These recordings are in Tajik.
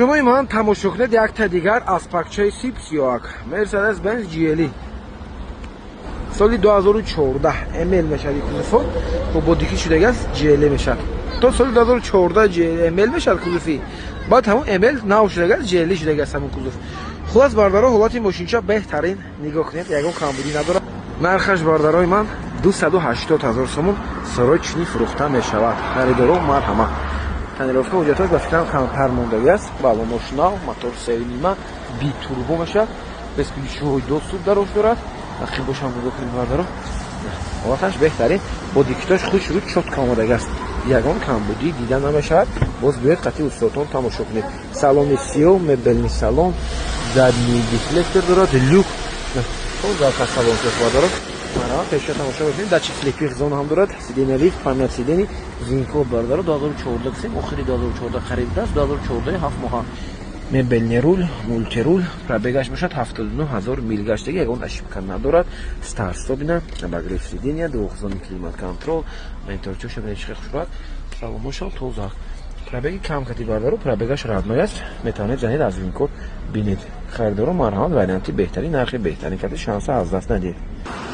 Ҷонои ман, тамошо кунед, якта дигар аз пакчаи сип сиёак, Мерседес Бенз GLE соли 2014, ML мешавад кузовҳо, бо бодики шудагиаст, GLE мешавад. То соли 2014 ML мешавад кузови, баъд ҳамон ML нав шудагиаст, GLE шудагиаст ҳамон кузов. Хулас, бардаро, ҳолати мошинча беҳтарин, нигоҳ кунед, ягон камбудӣ надорад. Нархаш, бардарои ман, 280 ҳазор сомон, срочный фурӯхта мешавад. Харидоро марҳамат. Тонировка, ҳуҷҷатҳош ба фикрам камтар мондагиаст. Балонош нав, мотор сеюнима, битурбо мешавад, бесключевой доступ дарош дорад. Ақибошам нигоҳ кунед, бардаро, ҳолаташ беҳтарин, бо дикитош хушрӯ, чётко омодагиаст, ягон камбудӣ дида намешавад. Боз биёед, қатъи устодтон тамошо кунед. Салони сиёҳ, мебельный салон, задний дефлектор дорад, люк, тоза салон, бардаро, марҳамат, пеша тамошо мекунед. Датчик слепых зон ҳам дорад, сиденья лифт, память сидений, VIN-код, бардаро, 2014 гуфтем, охири 2014 харидааст, 2014 7 моҳа. Мебельный руль, мультируль, пробегаш бошад 79 ҳазор мил гаштаги, ягон ошибка надорад. Старт-стоп ина, обогрев сиденья, двухзонный климат-контроль, мониторчоша бинед, чӣ хушроат, салоношам тоза. Пробеги кам кати, бардаро, пробегаш родной аст. Метавонед занед, аз VIN-код бинед. Харидоро марҳамат, варианти беҳтарин, нархи беҳтарин кати, шанса аз даст надиҳед.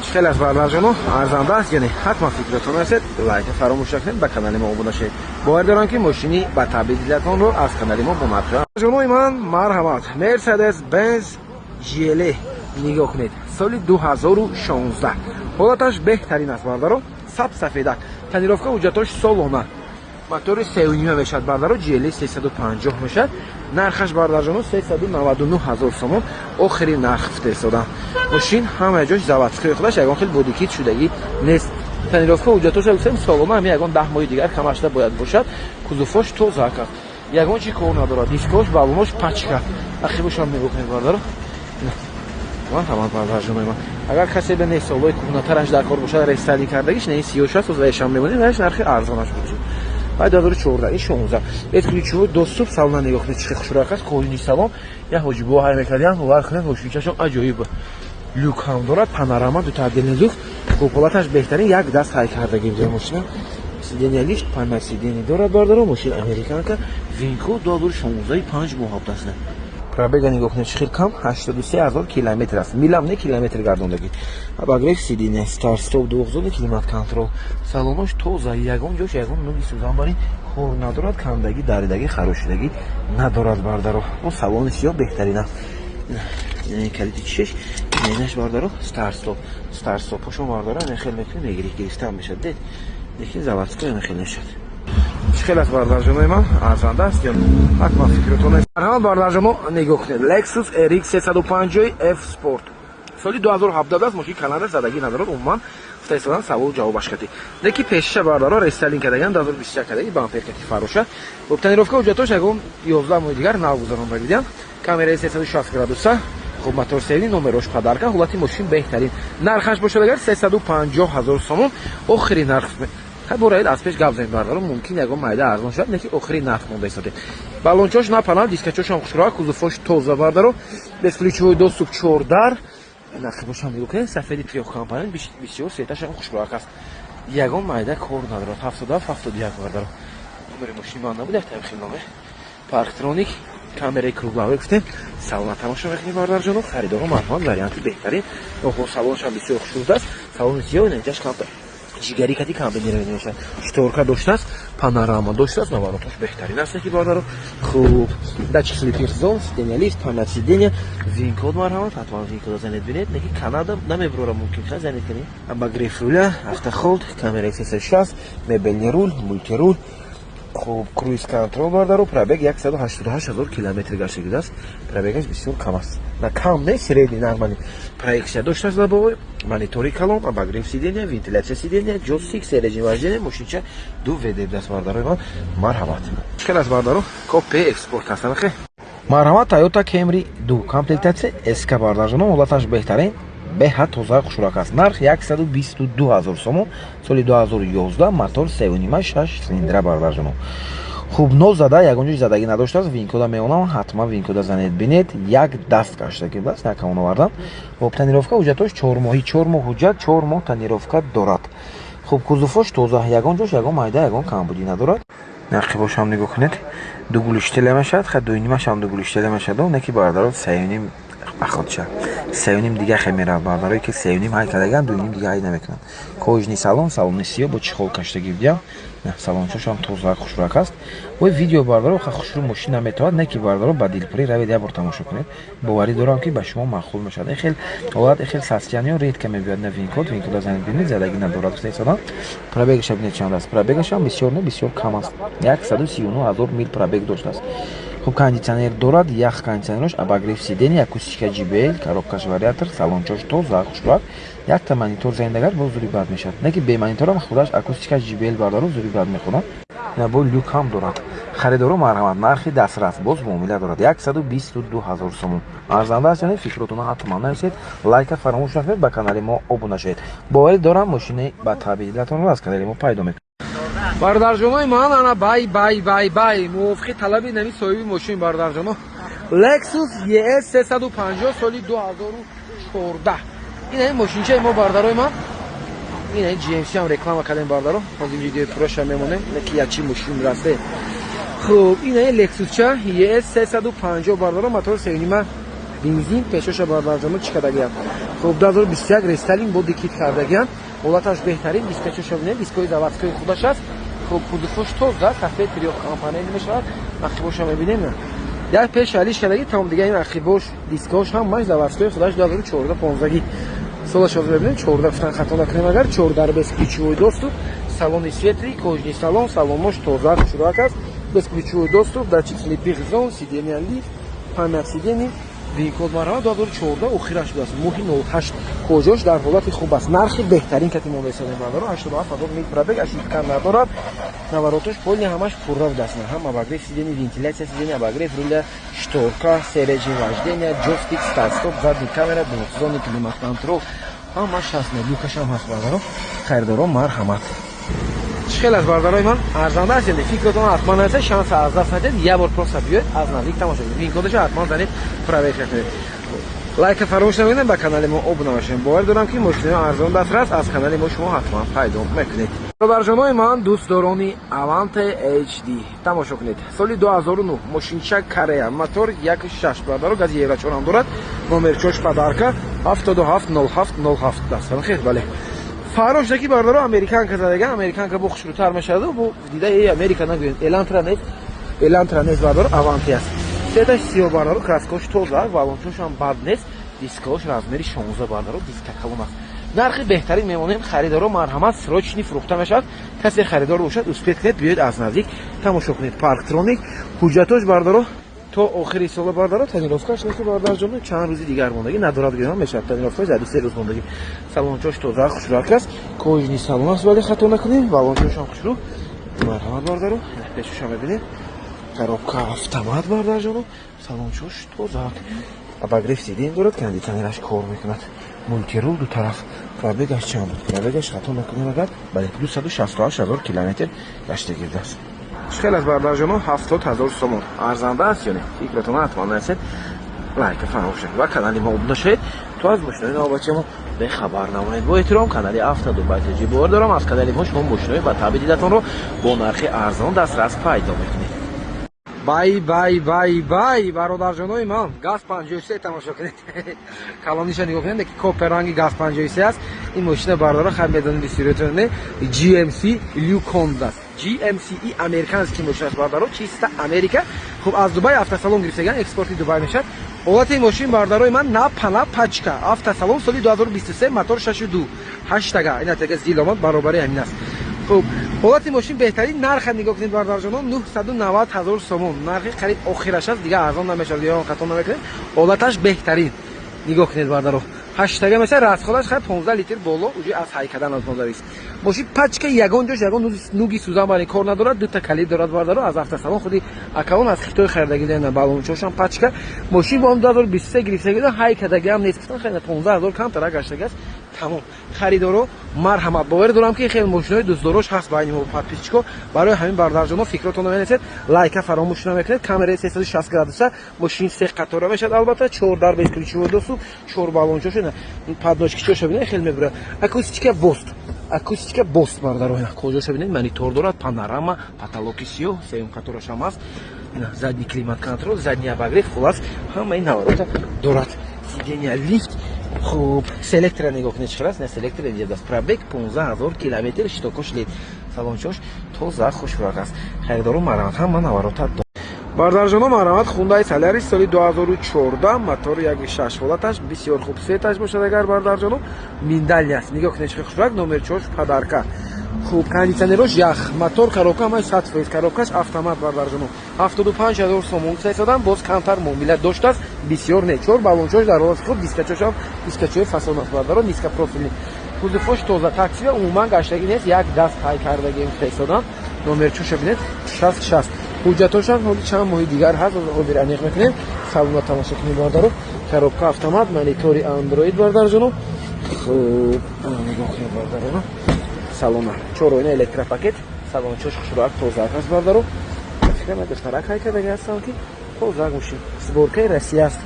Чӣ хел аст, бардарҷоно, арзанда аст ё не? Ҳатман фикратон расед, лайка фаромӯш накунед, ба канали мо обуна шавед. Бовар дорам, ки мошини ба таъби дилатонро аз канали мо бо нархи. Ҷонои ман, марҳамат, Мерседес Бенз GLE, нигоҳ кунед, соли 2016, ҳолаташ беҳтарин аст, бардаро, саб сафедак, тонировка, ҳуҷҷатош солона, мотори сеюнима мешавад, бардаро, GLE 350 мешавад. Нархаш, бардарҷоно, 399 ҳазор сомон, охири нарх фурӯхта. Мошин ҳама ҷош заводской худаш, ягон хел бодикит шудагӣ нест. Тонировка, ҳуҷҷатоша гуфтем, солона, ҳами ягон 10 моҳи дигар камашда бояд бошад. Кузовош тоза аст, ягон чи кор надорад, дискош, балонош пачка. Ақибошам нигоҳ кунед, бардаро. Марҳамат, бардарҷонои ман, агар касе бе не солҳои кӯҳнатараш дар кор бошад, рестайлинг кардагиш не, сиёш аст, ваешам мемонед, ваеш нархи арзонаш буд. Баъд 2014, ин 16, бесключевой доступ. Салона нигоҳ кунед, чӣ хушрак аст, кожаный салон. Як ҳоҷибо ҳай мекардиам, бовар кунед, мошинчашон аҷоиб. Люк ҳам дорад, панорама, дута отдельный люк. Хуб, ҳолаташ беҳтарин, як даст ҳай кардаги буд мошина. Сиденья лифт, память сидений дорад, бардаро. Мошин американка, VIN-код, 2016, 5 моҳ аст. Пробега нигоҳ кунед, чӣ хел кам, 83 ҳазор километр аст, милам не, километр гардондагӣ. Обогрев сиденья, старт стоп, двухзонный климат контроль, салонош тоза, ягон ҷош ягон нуги сӯзанбарӣ кор надорад, кандагӣ, даридагӣ, харошидагӣ надорад, бардаро. О, салони сиёҳ беҳтарин аст. Калити чишеш инаш, бардаро, старт стоп, старт стопошон, бардаро, хел мекунӣ, мегирӣ, гирифтан мешад, дед, лекин заводской хел мешад. Чӣ хел аст, бардарҷонои ман, арзанда аст ё? Ҳатман фикротон. Марҳамат, бардарҷоно, нигоҳ кунед, Lexus RX 350 F Sport соли 2017 аст. Мошини Канада, задагӣ надорад умуман, гуфта саволу ҷавобаш кардӣ. Леки пешиша, бардаро, рестайлинг кардаган, 2021 кардагӣ, бампер кати фароша. Хуб, тонировка, ҳуҷҷатош ягон 11 моҳи дигар нав гузаронда дидам. Камераи 360 градуса. Хуб, мотор севни, номерош подарка. Ҳолати мошин беҳтарин. Нархаш бошад агар 350 ҳазор сомон, охири нарх. Хай, бораед, аз пеш гап занед, бардаро, мумкин ягон майда арзон шавад, леки охири нарх монда истодем. Балончош напанад, дискачошам хушроа, кузовош тоза, бардаро, бесключевой доступ, чордар. Нархи бошам нигоҳ кунед, сафеди трёхкомпонент, бисёр светашам хушроак аст, ягон майда кор надорад. 77 71, бардаро, номери мошини ман набуд, як хел номер. Парктроник, камераи кругловой гуфтем. Салона тамошо мекунем, бардарҷоно. Харидоро марҳамат, варианти беҳтарин. Охо, салоншам бисёр хушнуд аст, салони сиёҳ, инҷаш камтар ҷигари кати комбинирование мешавад. Шторка доштааст, панорама доштааст, навороташ беҳтарин аст ки, бародаро. Хуб, датчик слепых зон, сиденья лифт, память сиденья, VIN-код. Марҳамат, ҳатман VIN-код занед, бинед, неки Канада намебурора, мумкин ха занед кунед. Обогрев руля, автохолд, камера 360, мебельный руль, мультируль. Хуб, круиз контроль, бародаро. Пробег 188 ҳазор километр гаштагидааст, пробегаш бисёр кам аст, на кам не, средний, нормальный. Проекция доштааст, лобовой, монитори калон, обогрев сиденья, вентиляция сиденья, джойстик, се режим вождения. Мошинча 2 ВД даст, бародарои ман, марҳамат. Чӣ аст, бародаро? Копе экспорт ҳастан хе. Марҳамат, Toyota Camry 2, комплектация SK, бардарҷоно, ҳолаташ беҳтарин, беҳад тоза, хушрак аст. Нарх 122 ҳазор сомон, соли 2011, мотор 3,5, 6 цилиндра, бардарҷоно. Хуб, но зада, ягон ҷои задагӣ надоштааст. VIN-кода меонам, ҳатман VIN-кода занед, бинед, як даст гаштаги даст якамон овардан. Хуб, тонировка, ҳуҷҷатош 4 моҳи, 4 моҳ ҳуҷҷат, 4 моҳ тонировка дорад. Хуб, кузовош тоза, ягон ҷош ягон майда, ягон камбудӣ надорад. Нақибошам нигоҳ кунед, дугулиштела мешавад, ха, дуюнимашам дугулиштела мешавад, не ки бародаро, сеюним ахотша, сеюним дига хе меравад. Бародарое ки сеюним ҳай кардаган, дуюним дига ҳай намекунанд. Кожаный салон, салони сиёҳ бо чехол каштагӣ бидиям. Салончошам тоза, хушрак аст. Ой, видео, бародаро, ха, хушрӯ мошин наметавад, не ки, бародаро, ба дилпурӣ равед, як бор тамошо кунед. Боварӣ дорам, ки ба шумо маъқул мешавад. Хел ҳолат, хел состояниё редко мебиёд. На, VIN-код, VIN-кода занед, бинед, задагӣ надорад, гуфта истодам. Пробегаша бинед, чанд аст. Пробегашам бисёр не, бисёр кам аст, 139 000 мил пробег доштааст. Хуб, кондитсионер дорад, ях кондитсионерош, обогрев сиденья, акустика JBL, коробкаш вариатор, салончош тоза, хушрак. Якта монитор заиндагар боз зури бад мешавад, не ки бе мониторам худаш акустика JBL, бародаро, зури бад мехонад. Бо люк ҳам дорад. Харидоро, марҳамат, нархи дастрас, боз муомила дорад, 122 000 сомон. Арзанда аст яъне? Фикротона ҳатман нависед, лайка фаромӯш накунед, ба канали мо обуна шавед. Боварӣ дорам, мошини ба таъби дилатонро аз канали мо пайдо мекунед. Бародарҷонои ман, ана, бай, бай, бай, бай, мувофиқи талаби нами соҳиби мошин, бародарҷоно, Lexus ES 350 соли 2014. Ин ҳамин мошинчаи мо, бародарои ман. Ин ҳамин GMC ҳам реклама кардем, бародаро. Ҳозир видеои пурраша мемонем, ки ячи мошин расте. Хуб, ин ҳамин Lexusча ES 350, бародаро, мотор сеюнима, бензин, пешоша, бародарҷоно, чӣ кардагиям. Хуб, 2021, рестайлинг, бо дикит кардагиям. Ҳолаташ беҳтарин. Дискачоша бинед, дискои заводской худаш аст. Хуб, кузовош тоза, сафед, трёхкомпонент мешавад. Ақибоша мебинем, як пеш алиш кардаги, тамом. Дига ин ақибош, дискош ҳамаш заводской худаш, 2014, 15-ги солаш. Ҳозир мебинем, 14 гуфтан, хато накунем агар. Чордар, бесключевой доступ, салони светлый, кожаный салон, салонош тоза, хушрак аст. Бесключевой доступ, датчик слепых зон, сиденья лифт, память сидений. VIN-код, марҳамат, 2014, охираш будааст, моҳи 08. Кожош дар ҳолати хуб аст. Нархи беҳтарин кати мо месозем, бародаро. 87 000 мил пробег, ошибка надорад. Наворотош полный, ҳамаш пурра будааст. Ҳам обогрев сидений, вентиляция сидений, обогрев руля, шторка, режим вождения, джойстик, старт-стоп, задний камера, двухзонный климат-контроль, ҳамаш ҳаст. Люкашам ҳаст, бародаро. Хайрдоро, марҳамат. Чӣ хел аст, бародарои ман, арзанда аст? Яъне фикротон ҳатман нависед, шанса аз даст надиҳед, як бор просто биёед, аз наздик тамошо кунед. VIN-кодаша ҳатман занед, проверка кунед. Лайка фаромӯш намекунед, ба канали мо обуна бошед. Бовар дорам, ки мошинаи арзон дастрас аз канали мо шумо ҳатман пайдо мекунед. Бародарҷонои ман, дӯстдорони Avante HD, тамошо кунед. Соли 2009, мошинча Корея, мотор 1.6, бародаро, гази евро 4 ҳам дорад. Номер чош подарка, 770707 даст хел. Бале, фарош даки, бародаро, американка задага. Американка бо хушрӯтар мешавад, бо дида э Америка нагӯед. Элантра нест, Элантра нест, бародаро, Аванте аст. Цветаш сиёҳ, бародаро, краскош тоза, балончошам бад нест. Дискош размери 16, бародаро, диска калон аст. Нархи беҳтарин мемонем. Харидоро, марҳамат, срочный фурӯхта мешавад. Касе харидор бошад, успеть кунед, биёед, аз наздик тамошо кунед. Парктроник, ҳуҷҷатош, бародаро, то охири сола. Бардаро, тонировкаш неки, бардарҷоно, чанд рӯзи дигар мондагӣ надорад, гӯям мешавад. Тонировкаш дар 2-3 рӯз мондагӣ. Салончош тоза, хушрак аст, кожаный салон аст, вале хато накунем, балончошам хушрӯ. Марҳамат, бардаро, пешоша мебинем, коробка автомат, бардарҷоно, салончош тоза, обогрев сидень дорад, кондитсионераш кор мекунад, мультирул ду тараф. Пробегаш чанд буд? Пробегаш, хато накунем агар, бале, 268 000 километр гашта гирдааст. Чӣ хел аст, бардарҷоно, 70 000 сомон. Арзанда аст ё не? Фикратона ҳатман нарасед, лайка фаромӯш накунед ва канали мо обуна шавед, то аз мошинои навбатии мо бехабар намонед. Бо эҳтиром, канали Авто Дубай Тоҷи. Бовар дорам, аз канали мо шумо мошинои ба таъби дилатонро бо нархи арзон дастрас пайдо мекунед. Бай, бай, бай, бай, бародарҷонои ман, газ 53 тамошо кунед. Калониша нигоҳ кунед, ки копе ранги газ 53 аст. Ин мошина, бародаро, хай, медонед бисёриятон, не, GMC Yukon аст. GMC и американский мошин аст, бародаро, чисто Америка. Хуб, аз Дубай автосалон гирифтаган, экспорти Дубай мешавад. Ҳолати мошин, бародарои ман, на пана пачка, автосалон, соли 2023, мотор 6.2, ҳаштага. Ин атага зил омад, баробари ҳамин аст. Хуб, ҳолати мошин беҳтарин. Нарха нигоҳ кунед, бародарҷонон, 990 ҳазор сомон. Нархи қариб охираш аст, дига арзон намешавад, ё хато намекунед. Ҳолаташ беҳтарин, нигоҳ кунед, бардаро, ҳаштага мешавад. Расходаш хай 15 литр боло, уже аз ҳайкадан аз 15. Мошин пачка, ягон ҷош ягон нуги сӯзан бари кор надорад. Дута калид дорад, бардаро, аз автосалон худи акаон аз Хитой харидагӣ. Балончошам пачка. Мошин бо 2023 гирифтагӣ, ҳайкадагиам нест. Гуфтан, хеле 15 ҳазор камтара гаштагӣ аст, тамом. Харидоро, марҳамат. Бовар дорам, ки хеле мошинои дӯстдорош ҳаст байни мо подписчико. Барои ҳамин, бародарҷоно, фикротонро менависед, лайка фаромӯш намекунед. Камераи 360 градуса, мошин се қатора мешавад, албатта, чор дар, бесключевой доступ, чор балончошо, подножкичоша бинед, хеле мебурад. Акустика Bose. Акустика Bose, бародаро. Кожаша бинед, монитор дорад, панорама, потолоки сиёҳ, сеюм қатораш ҳам аст. Задний климат контроль, задний обогрев, хулас, ҳамаи наворота дорад. Сидения лифт. Хуб, селектора нигоҳ кунед, чӣ хел аст. Селектор инҷа. Пробег 15 000 километр, щитокош лед, салончош тоза, хушрак аст. Харидору, марҳамат, ҳама наворота. Бардарҷоно, марҳамат, Хундай Солярис соли 2014, мотори 1.6, ҳолаташ бисёр хуб. Цветаш бошад агар, бардарҷоно, миндальный аст. Нигоҳ кунед, чӣ хушрак, номер чош подарка. Хуб, кондитсионерош ях, мотор, коробка ҳамаи 100%, коробкаш автомат. Бардарҷоно, 75 ҳазор сомон гуфтаистодам, боз камтар муомила доштааст, бисёр не. Чор баллончош дар ҳолати хуб, дискачошам дискачои фасон аст, бардаро, низкопрофильный, кузовош тоза, таксия умуман гаштагӣ нест, як даст ҳай кардагӣ гуфтаистодам. Номерчоша бинед, 60 60. Ҳуҷҷатошам ҳоли чанд моҳи дигар ҳаст, ҳозир аниқ мекунем. Салона тамошо кунем, бардаро, коробка автомат, монитори андроид. Бардарҷоно, хуб, нигоҳ кунед, бардароно, салона чороина, электропакет, салончош хушроак, тозаак аст, бардаро. Фикрам, духтарак ҳай кардаги ҳастам, ки тозаак мошин, сборкаи Россия аст.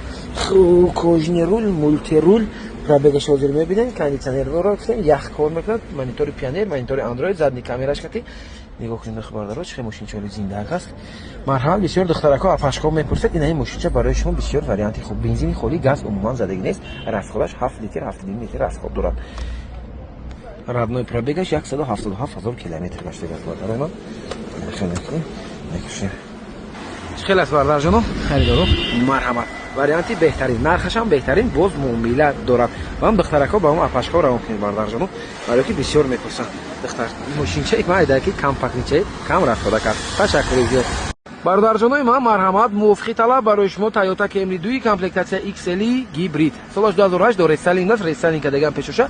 Кожаный руль, мультируль, пробегаш ҳозир мебинем. Кондитсионерро гуфтем, ях кор мекунад, монитори Пионер, монитори андроид, задний камераш кати. Нигоҳ кунед, бардаро, чӣ хел мошинчаи зиндаак аст. Марҳамат, бисёр духтарако, апашко мепурсед, инаи мошинча барои шумо бисёр варианти хуб. Бензини холӣ, газ умуман задагӣ нест. Расходаш 7 литр, 7,5 литр расход дорад. Родной пробегаш 177 ҳазор километр гаштагӣ аст, бардарои ман. Хеле мекушем. Чӣ хел аст, бардарҷоно? Харидоро, марҳамат, варианти беҳтарин, нархашам беҳтарин, боз муомила дорад. Вам духтарако, ба ҳам апашко равон кунед, бардарҷоно, барое ки бисёр мепурсанд. Духтар мошинчаи майдаки, компактничаи, кам расхода кард. Ташаккури зиёд. Бародарҷонои ман, марҳамат, мувофиқи талаб барои шумо Toyota Camry 2, комплектатсия XL, гибрид, солаш 2008, до рестайлинг аст, рестайлинг кардаган пешоша.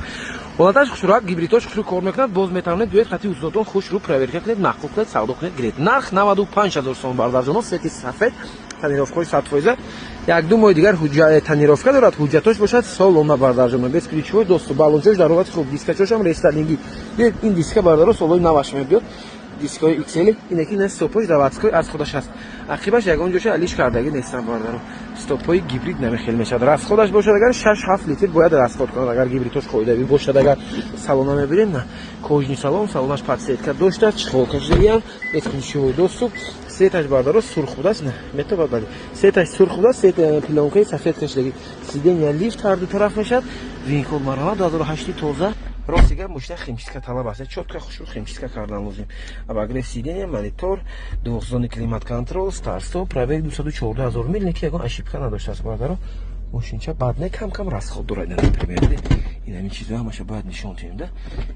Ҳолаташ хушрӯак, гибридош хушрӯ кор мекунад. Боз метавонед биёед, хати устодон хушрӯ проверка кунед, маъқул кунед, савдо кунед, гиред. Нарх 95 ҳазор сомон, бародарҷоно. Цвети сафед, тонировкаҳои 100%, 1-2 моҳи дигар тонировка дорад. Ҳуҷҷатош бошад солона, бародарҷоно, бесключевой доступ, баллончош дар ҳолати хуб, дискачошам рестайлингӣ. Биёед, ин диска, бародаро, солҳои наваш мебиёд, дискҳои XL. Инаки на стопош заводской аз худаш аст, ақибаш ягон ҷоша алиш кардагӣ нестам, бародаро. Стопҳои гибрид намехел мешавад. Расходаш бошад агар 6-7 литр бояд расход кунад, агар гибридош қоидавӣ бошад. Агар салона мебинем, на кожаный салон, салонаш подсветка дошта, чехол кашидаям, бесключевой доступ. Цветаш, бародаро, сурх будааст, на метобад, бале, цветаш сурх будааст, цвет плёнкаи сафед кашидагӣ. Сидения лифт ҳарду тараф мешавад. Винкод, марҳамат, 2008, тоза. Рости гап, мошина химчистка талаб аст, чётко, хушрӯ химчистка кардан лозим. Обогрев сидения, монитор, двухзонный климат контроль, старт стоп. Пробег 214 ҳазор мил, неки ягон ошибка надоштааст, бародаро. Мошинча бад не, кам кам расход дорад. Например, инами чизо ҳамаша бояд нишон диҳем да,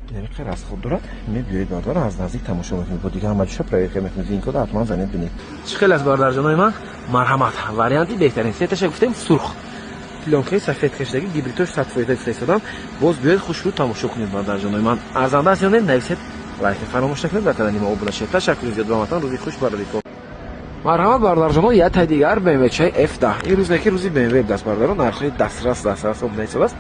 инами қа расход дорад. Мебиёед, бародаро, аз наздик тамошо мекунед, бо дигар ҳама ҷоша проверка мекунед. Винкода ҳатман занед, бинед, чӣ хел аст, бародарҷонои ман. Марҳамат, варианти беҳтарин. Цветаша гуфтем, сурх, плёнкаи сафед кашидаги, гибридош 100% гуфта истодам. Боз биёед, хушрӯ тамошо кунед, бародарҷонои ман. Арзанда аст ё не, нависед, лайка фаромӯш накунед, дар канали мо обуна шавед. Ташаккури зиёд ба ватан, рӯзи хуш барои кор. Марҳамат, бародарҷоно, яктай дигар BMW чаи F10. Ин рӯз неки рӯзи BMW даст, бародаро, нархҳои дастрас, дастрас обуна истодааст.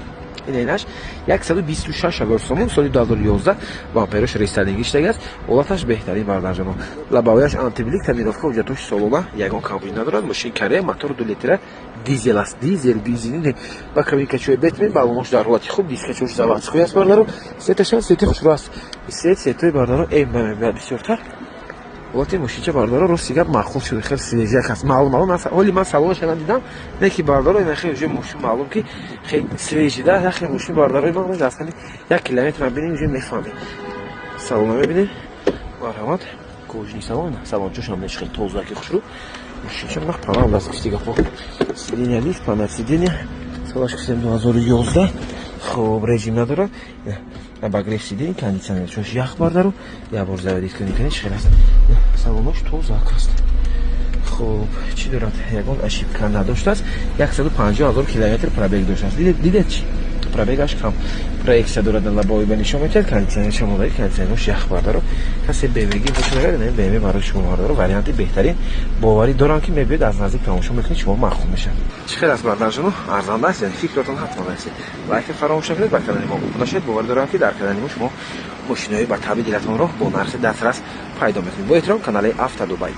Инаш 126 ҳазор сомон, соли 2011, бамперош рестайлинг иштагааст. Ҳолаташ беҳтарин, бародарҷоно, лобовояш антиблик, тонировка, ҳуҷҷатош солона, ягон камбуди надорад. Мошин Корея, мотор 2 литра дизел аст, дизел, бензини. Ба кабинкачои бетмен, баллонош дар ҳолати хуб, дискачош заводской аст, бародаро. Цветашам цвети хушрӯ аст, цвет цветои, бародаро, М мебиёд бисёртар. Ҳолати мошинча, бародаро, рости гап, маъқул шуд, хел свежак аст. Маълум, маълум, ҳоли ман салонаша надидам, не ки, бародаро, ина хел уже мошин маълум ки хел свежий да. Хел мошин, бародарои ман, аз хали 1 километр бинем, уже мефаҳмем. Салона мебинем, марҳамат, кожаный салон, салончошам неш хел тозаки, хушрӯ. Мошинча нах панам даст гуфти гапо. Сидения лифт, панел сидения. Солаш гуфтем 2011. Хуб, режим надорад, обогрев сидения, кондитсионер чош ях, бардару. Як бор заводить кунӣ, кунӣ, чӣ хел аст. Салонош тозак аст. Хуб, чӣ дорад? Ягон ошибка надоштааст. 150 ҳазор километр пробег доштааст. Дидед, чи пробегаш кам. Проекция дорад, лобовой ба нишон метиҳад. Кондитсионер шамодаи, кондитсионерш ях, бардаро. Касе БМГ бошад, БМВ барои шумо, бардаро, варианти беҳтарин. Боварӣ дорам, ки мебиёд, аз наздик тамошо мекунед, шумо маъқул мешавад. Чӣ хел аст, бардарҷоно? Арзанда аст? Яъне фикротон ҳатман нависед, лайка фаромӯш накунед, ба канали мо обуна шавед. Боварӣ дорам, ки дар канали мо шумо мошинои ба таъби дилатонро бо нархи дастрас пайдо мекунед. Бо эҳтиром, канали Автодубай.